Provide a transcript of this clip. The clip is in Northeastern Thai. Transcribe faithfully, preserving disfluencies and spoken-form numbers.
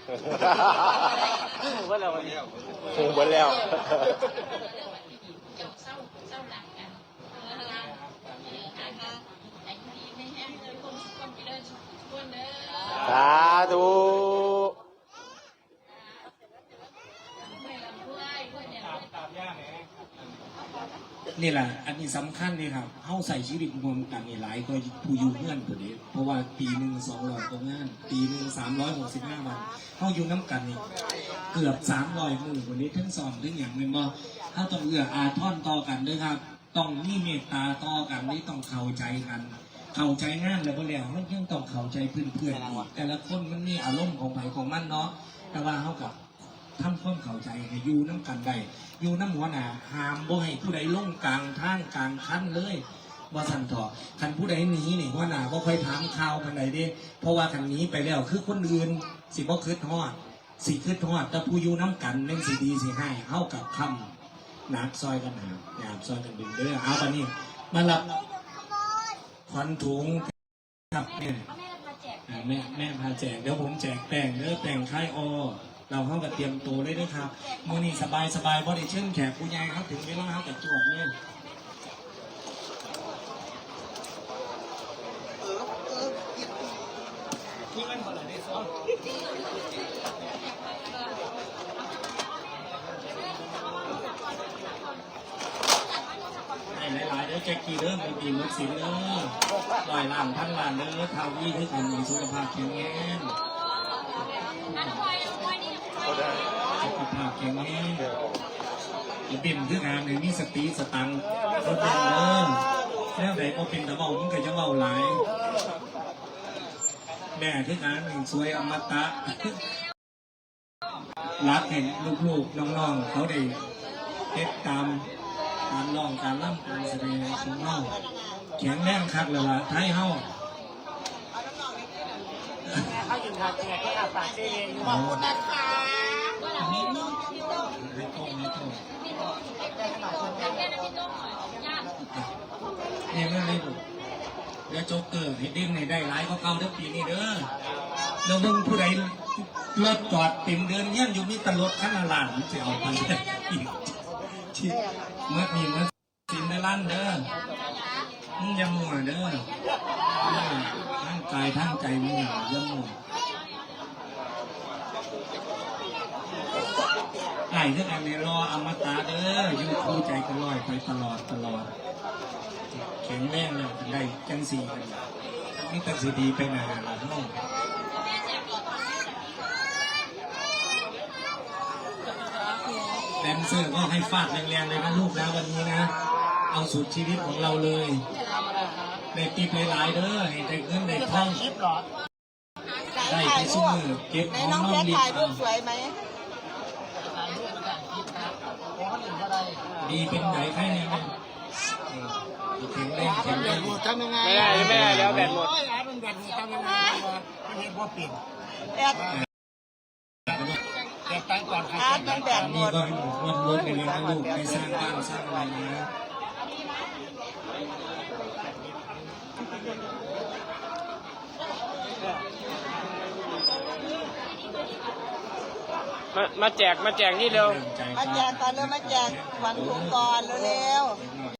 หมู่เบิดแล้ววันนี้ หมู่เบิดแล้ว สาธุ นี่แหละ อันนี้สำคัญเลยครับ เฮาใช้ชีวิตร่วมกันนี่หลายกว่าผู้อยู่เฮือนพุ้นเด้ เพราะว่าปีหนึ่งสองร้อยกว่างาน ปีหนึ่งสามร้อยหกสิบห้าวัน เฮาอยู่นำกันนี่เกือบสามร้อยมื้อพุ้นเด้ ทั้งซ้อมทั้งหยังแม่นบ่ เฮาต้องเอื้ออาทรต่อกันเด้อครับ ต้องมีเมตตาต่อกันนี่ ต้องเข้าใจกัน เข้าใจงานแล้วบ่แล้ว มันยังต้องเข้าใจเพื่อนๆอีก แต่ละคนมันมีอารมณ์ของไผของมันเนาะ แต่ว่าเฮาก็ ทำความเข้าใจให้อยู่นำกันได้ อยู่นำหัวหน้า ห้ามบ่ให้ผู้ใดลงกลางทางกลางคันเลย ว่าซั่นเถาะ คันผู้ใดหนีนี่ หัวหน้าบ่ค่อยถามข่าวปานใดเด้ เพราะว่าคันหนีไปแล้ว คือคนอื่นสิบ่คิดฮอด สิคิดฮอดแต่ผู้อยู่นำกัน แม่นสิดีสิร้าย เฮาก็ค้ำหนักซอยกันหาม หยาบซอยกันดึงเด้อ เอาบัดนี้ มารับขวัญถุง ครับแม่ แม่พาแจก อ่า แม่ แม่พาแจก เดี๋ยวผมแจกแป้งเด้อ แป้งคลายออ เราเข้ากับเตรียมตัวเลยนะครับ มื้อนี้สบายสบาย บ่ได้เชิญแขกผู้ใหญ่ครับ ถึงเวลาเขาก็จวดเลย ให้หลายๆเด้อ แจ็คกี้เด้อ มีปีหมดสินเด้อ ร้อยล้าน พันล้านเด้อ ท้าววีคือกัน มีสุขภาพแข็งแรง สุขภาพแข็งแรง ไอ้บิ่มคือกัน ให้มีสติสตังค์ คนเดียวเด้อ แนวใดบ่เป็นตาเว้า มึงก็อย่าเว้าหลาย แม่คือกัน ให้สวยอมตะ หลักให้ลูกๆน้องๆเขาได้เฮ็ดตามการร้องการรำการแสดงของเฮา แข็งแรงคักแล้วล่ะ ไทยเฮา เขาอยู่หาแขกก็อาปากเซเยอยู่ ขอบคุณนะคะ ให้โต้ง ให้โต้ง เนี่ย นั่นเลยลูก เดี๋ยวโจ๊กเกอร์ให้ดึงให้ได้หลายกว่าเก่าเด้อปีนี้เด้อ แล้วเบิ่งผู้ใดรถจอดเต็มเดินเฮียนอยู่ มีแต่รถคันละล้าน มันสิเอาไปอีก ที่เมื่อมีเมื่อสินเด้อล้านเด้อ มึงอย่ามั่วเด้อ ร่างกายทางใจมึงอย่ามั่ว อ้ายคือกันนี่ รออมตะเด้อ อยู่คู่ใจกันลอยไปตลอดตลอด แข็งแรงแล้วได้จังสี่กันล่ะ มีแต่สิดีไปหน้าล่ะเนาะ แดนเซอร์ก็ให้ฟาดแรงๆเลยนะลูกนะ วันนี้นะ เอาสุดชีวิตของเราเลย ได้ติ๊บหลายๆเด้อ ให้ได้เงินได้ทอง ได้ไปซุมื้อ เก็บหอมรอมริบ ไหนน้องแพทถ่ายรูปสวยไหม ดีเป็นไหนใครเนี่ย เออ แข็งแรง แข็งแรง แบตหมดทำยังไง แม่ แม่ แล้วแบตหมด โอ้ย แอดมันแบตหมดทำยังไงวะ มันเห็นว่าเปลี่ยน แอด เก็บตังค์ก่อนครับ แอดมันแบตหมด นี่ก็ให้หมดรถไปเลยนะลูก ไปสร้างบ้านสร้างอะไรนะ มา มาแจก มาแจกนี่เร็ว มาแจกก่อนเร็ว มาแจกขวัญถุงก่อนเร็วๆ